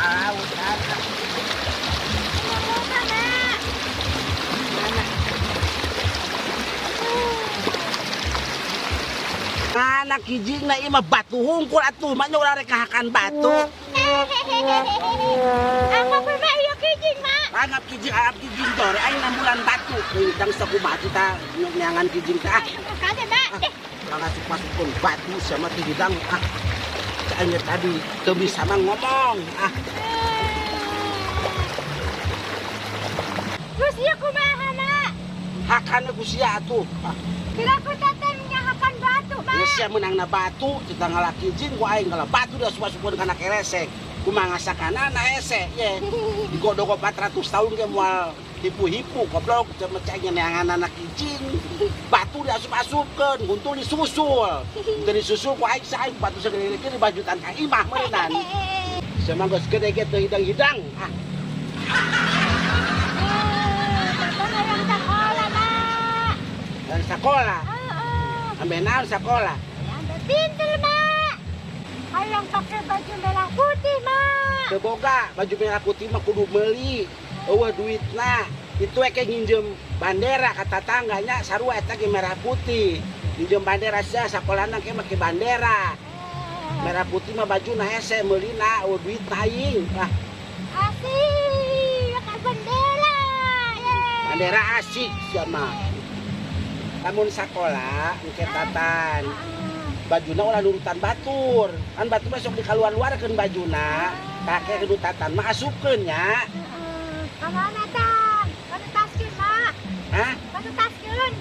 Laut ada. Ngomong, Mak. Mana? Mana kijing na ieu mah batu hungkul atuh, mah urang rek ngahakan batu. Apa mak iya kijing, Mak? Anggap kijing, anggap kijing jore aing nambulan batu. Hidang sakumaha kita neangan kijing teh ah. Kade, Mak. Masuk-masukkeun batu sama teh hidang ah. Cak tadi teu bisa mah ngomong ah. Terus ieu kumaha, Mak? Hakan ku sia atuh. Ah. Kira ku tatan nyahakan batu, Mak. Ya sia meunangna batu, kita ngalah kijing ku aing ngalah batu da asup-asupkeun kana keresek. Kumaha ngasakanana hese ye. Digodogo 400 tahun ge moal hipu-hipu goblok cek cek neangan anak kijing. Batu diasup-asupkeun, guntul disusul. Teu disusul ku aing saing batu segede kieu dibajutan ka imah meureunnan. Sia mah geus gede ge teu hidang-hidang. Ah. Bapak hayang sakola, Mak. Hayang sakola. Heeh. Ambe naon sakola? Hayang pinter, Mak. Hayang pakai baju merah putih, Mak. Teu boga, baju merah putih mah kudu meuli. Eueuh duitna. Itu we ke nginjem bandera ka tatangganya sarua eta ge merah putih. Nginjem bandera sia sakolana ke make bandera. Merah putih mah bajuna hese meulina eueuh duitna aing. Ah. Asik, pakai bendera. Yeay. Bandera asik sia mah. Lamun sakola engke tatan. Bajuna ulah nurutan batur. Kan batur mah sok dikaluar-luarkeun bajuna. Kake kudu tatan mah asupkeun nya. Heeh. Ka mana tang? Kanu taskeun, Mak. Hah? Kanu taskeun.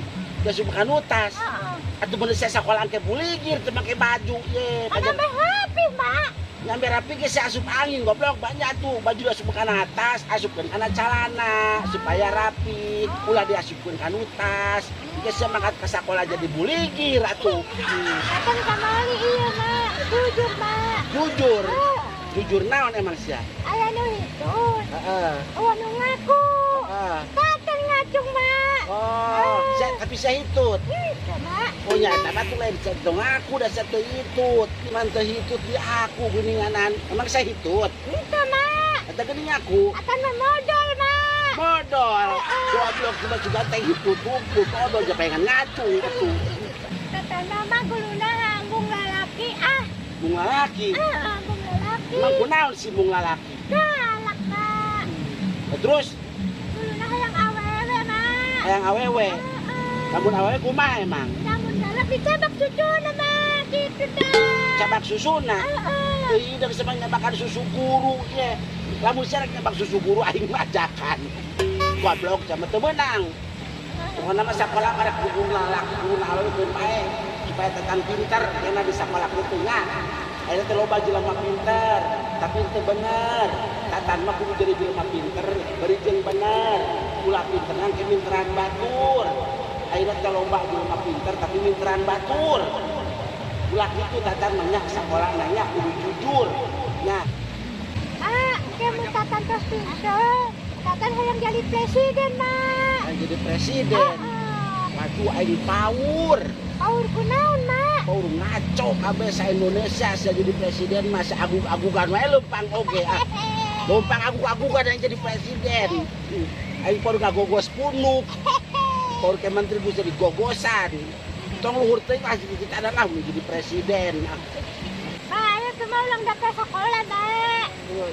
Geus kanu tas. Heeh. Atuh bener sia sakola engke buligir teu make baju ye. Kan ambe rapi, Mak. Nyampe rapi ge sia asup angin goblok banyak tuh baju diasupkeun kana atas, asupkeun kana calana supaya rapi. Ulah diasupkeun kanu tas. Geus sia mangkat ka sakola jadi buligir atuh. Kata kamari iya, Mak. Jujur, Mak. Jujur. Heeh. Jujur naon emang sia? Aya nu hitut. Heeh. Eueuh nu ngaku. Heeh. Tatan ngacung, Mak. Oh, sia, tapi sia hitut. Henteu, Mak. Oh nyata mah tuh lain sia teu ngaku da sia teu hitut. Man teu hitut di aku geuninganan. Emang sia hitut? Henteu, Mak. Eta geuning aku. Atan mah modal, Mak. Modal. Goblok cuma juga teh hitut hukum modal je pengen ngacung atuh. Tatan mama guluna ambung lalaki ah. Bung lalaki. Ah, ambung lalaki. Emang kunaon si bung lalaki? Galak, Mak. Nah, terus guluna hayang awewe, Mak. Hayang awewe. Heeh. Lamun awewe kumaha emang? Lamun galak dicabak susuna, Mak. Gitu dah. Cabak susuna. Heeh. Teu hidang sama nyabakan susu guru ye. Lamun sia rek nyabak susu guru aing mah ajakan. Goblok sama teu meunang. Pokona mah sakola mah rek bung lalaki bung awewe keun bae supaya tetan pinter kena di sakola kitu nya. Ayeuna teh loba jelema pinter, tapi teu bener. Tatan mah kudu jadi jelema pinter, bari jeung bener. Ulah pinteran ke minteran batur. Ayeuna teh loba jelema pinter tapi minteran batur. Ulah kitu tatan mah nya sakola nanya kudu jujur. Nya. Mak, engke mun tatan tos pinter, tatan hayang jadi presiden, Mak. Hayang jadi presiden. Heeh. Waduh aing power. Power kunaon, Mak? Power ngaco kabeh sa Indonesia sia jadi presiden mah sia agug-agugan wae leumpang oge ah. Leumpang agug-agugan yang jadi presiden. Aing power ngagogos punuk. Power ke menteri bisa digogosan. Tong luhur teuing lah kita ada lah jadi presiden. Ah. Mak, ayo teu mah ulang daftar sekolah, Mak.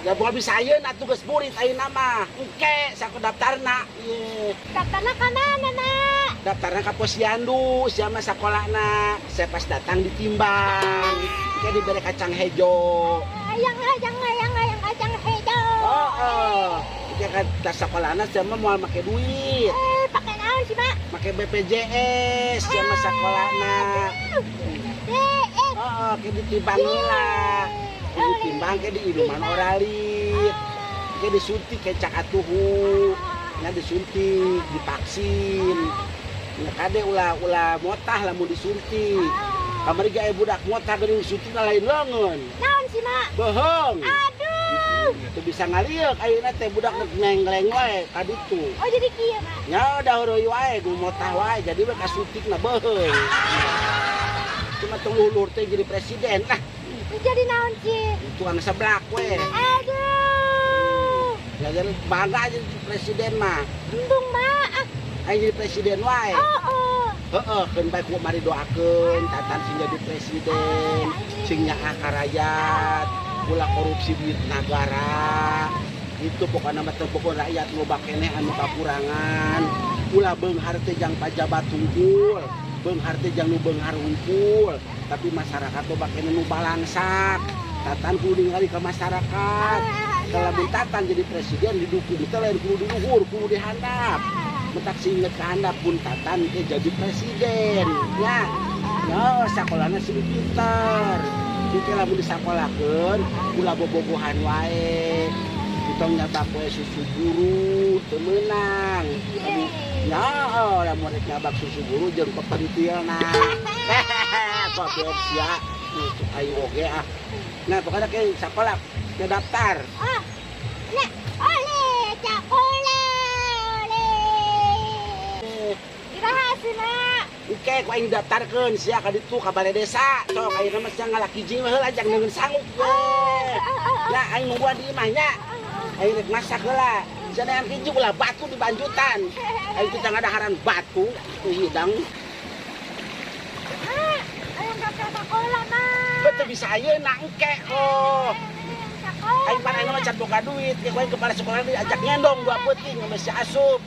Ya moal bisa ayeuna atuh geus burit ayeuna mah. Engke saku daftarna. Ye. Daftarna ka mana, Mak? Daftarna ka Posyandu, sia mah sakolana. Saya pas datang ditimbang. Engke dibere kacang hejo. Hayang hayang hayang hayang kacang hejo. Heeh. Engke ka tas sakolana sia mah moal make duit. Pakai naon sih, Mak? Make BPJS sia mah sakolana. BPJS. Heeh, ke ditimbang heula. Ke ditimbang ke diinuman oralit. Ke disuntik ke cakatuhu. Nya disuntik, divaksin. Nya kade ulah ulah motah lamun disuntik. Kamari ge aya budak motah geuning disuntik lain leungeun. Naon sih, Mak? Bohong. Aduh. Teu bisa ngalieuk ayeuna teh budak nenggleng wae ka ditu. Oh, jadi kieu, Mak. Nya da heureuyeuh wae gu motah wae jadi we kasuntikna beuheung. Cuma tong luhur teh jadi presiden lah. Jadi naon sih? Tukang seblak we. Aduh. Ya jadi bangga jadi presiden mah. Embung ma. Ah, Aing jadi presiden wae. oh, oh. Heeh, keun bae ku mari doakeun Tatan sing jadi presiden, sing nyaah ka rakyat, ulah korupsi duit negara. Itu pokoknya mah teu pokok rakyat loba keneh anu kakurangan. Ulah beunghar teh jang pajabat hungkul, beunghar teh jang nu beunghar hungkul, tapi masyarakat loba keneh nu balangsak. Tatan kudu ningali ka masyarakat. Kalau mun Tatan jadi presiden didukung teh lain kudu di luhur, kudu di handap. Mentak sing inget ka handap pun Tatan teh jadi presiden. Ya. No, sakolana sing pinter. Jadi lamun disakolakeun ulah bobogohan wae. Entong nyabak we susu guru teu meunang. Lamun ya, oh, lamun rek nyabak susu guru jeung pepentilna. Goblok sia. Aing oge ah. Nah, pokoknya ke sakola ke daftar. Ah, nah, oleh sekolah, oleh. Iraha sih. Oke, ku aing daftarkeun sia ka ditu ka balai desa. Sok ayeuna mah sia ngalaki hiji mah heula jang neungeun sanggup we. Ya aing nungguan di imah nya. Aing rek masak heula. Sia neangan hiji ulah batu di banjutan. Aing teh ngadaharan batu tuh hidang. Ah, aing daftar sekolah ma. Betul bisa ayeuna engke oh. Sekolah. Aing pan aing mah can boga duit, ke ku aing kepala sekolah diajak ngendong dua peuting sama si asup.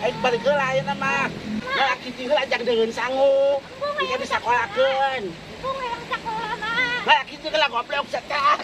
Aing balik heula ayeuna mah. Ngalaki hiji heula jang deungeun sangu. Engke disakolakeun. Embung hayang sekolah ma. Ngalaki hiji heula goblok sia teh.